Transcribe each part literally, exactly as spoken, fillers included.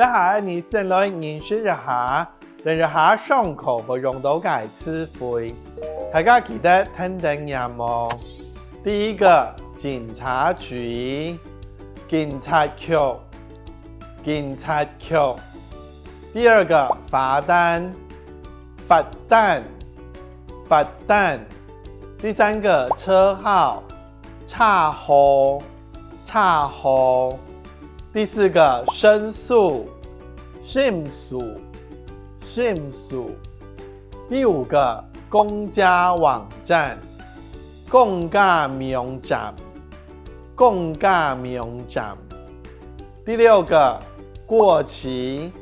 這下你先來認識一下，等一下上課會用到个詞彙。大家記得跈等唸哦。第一個，警察局，警察局，警察局。第二個，罰單，罰單，罰單。第三個，車號，車號，車號。第四個，申訴，申訴，申訴。第五個，公家網站，公家網站，公家網站。第六個，過期，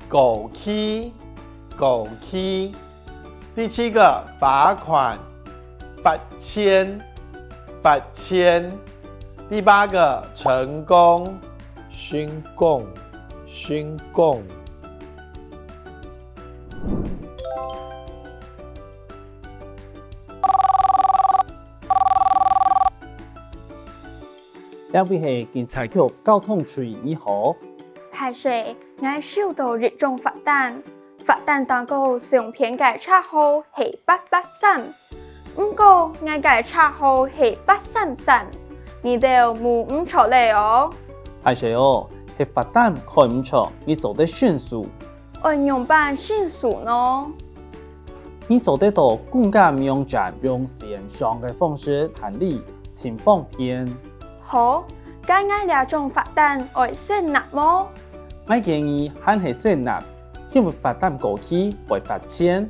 過期，過期。第七個，罰款，罰錢，罰錢。第八個，成功，成功，成功。這位係警察局交通隊，你好。歹勢，𠊎收到一張罰單，罰單頂高相片个車號係八八三，毋過𠊎个車號係八三三，你兜舞毋著咧哦。歹勢哦，係罰單開毋著，你做得申訴。愛仰般申訴呢？你做得到公家網站用線上个方式辦理，盡方便。好，該𠊎這張罰單愛先納無？𠊎建議還係先納，因為罰單過期會罰錢。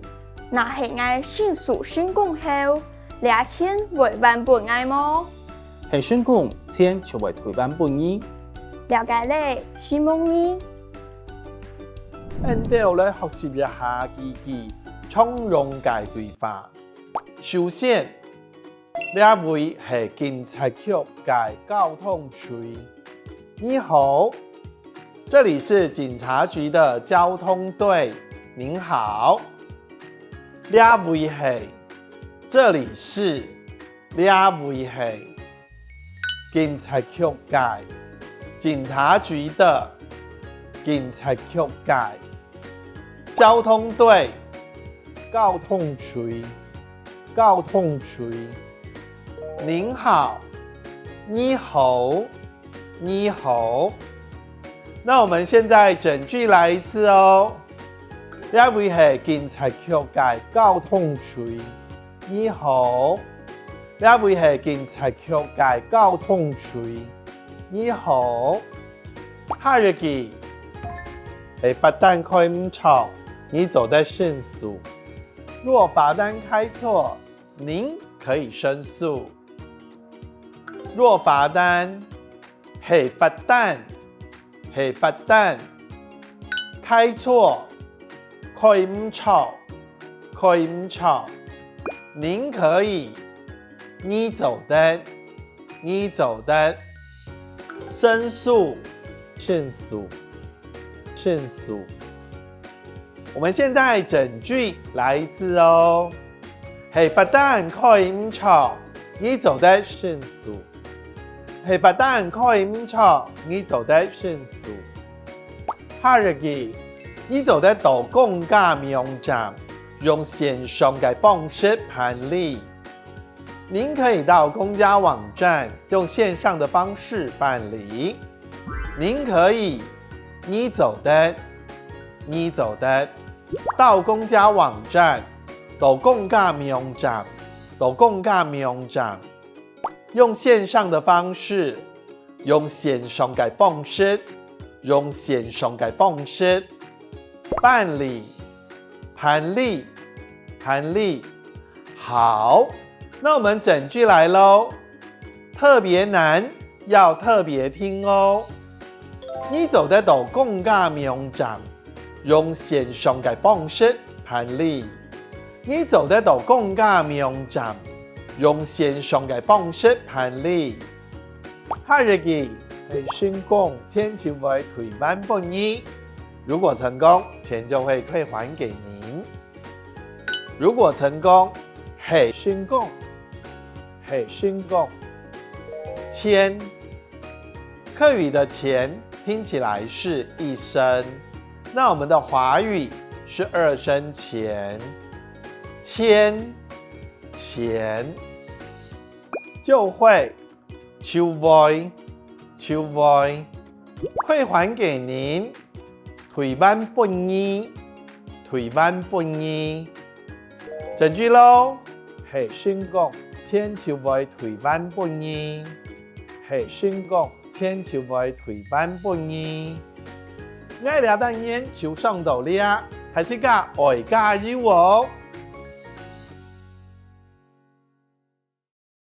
若係𠊎申訴成功後，這錢會還分𠊎無？係成功，錢就會退還分你。了解咧，承蒙你。𫣆兜來學習一下幾句常用个對話。首先，這位係警察局个交通隊。你好，這裡是警察局的交通隊。您好。這位係，這裡是，這位係。警察局个，警察局的，警察局个。交通隊，交通隊，交通隊。您好，你好，你好。那我們現在整句來一次哦。這位係警察局个交通隊。你好，這位係警察局个交通隊。你好。下一句，係罰單開毋著，你做得申訴。若罰單開錯，您可以申訴。若罰單，係罰單，係罰單。開錯，開毋著，開毋著。您可以，你做得，你做得。申訴，申訴，申訴。我們現在整句來一次哦。係罰單開毋著，你做得申訴。係罰單開毋著，你做得申訴。下一句，你做得到公家網站，用線上个方式辦理。您可以到公家網站用線上的方式辦理。您可以，你做得，你做得。到公家網站，到公家網站，到公家網站。用線上的方式，用線上个方式，用線上个方式。辦理，辦理，辦理。好，那我們整句來囉。特別難，要特別聽哦。你做得到公家網站，用線上个方式辦理。你做得到公家網站，用線上个方式辦理。下一句，係成功，錢就會退還分你。如果成功，錢就會退還給您。如果成功，係成功，係成功。錢，客語的錢聽起來是一聲，那我們的華語是二聲錢，千，錢。就會，就會，就會。退還給您，退還分你，退還分你。整句囉，係先講，錢就會退還分你。係先講，錢就會退還分你。𠊎這單元就上到這，大自家愛加油哦！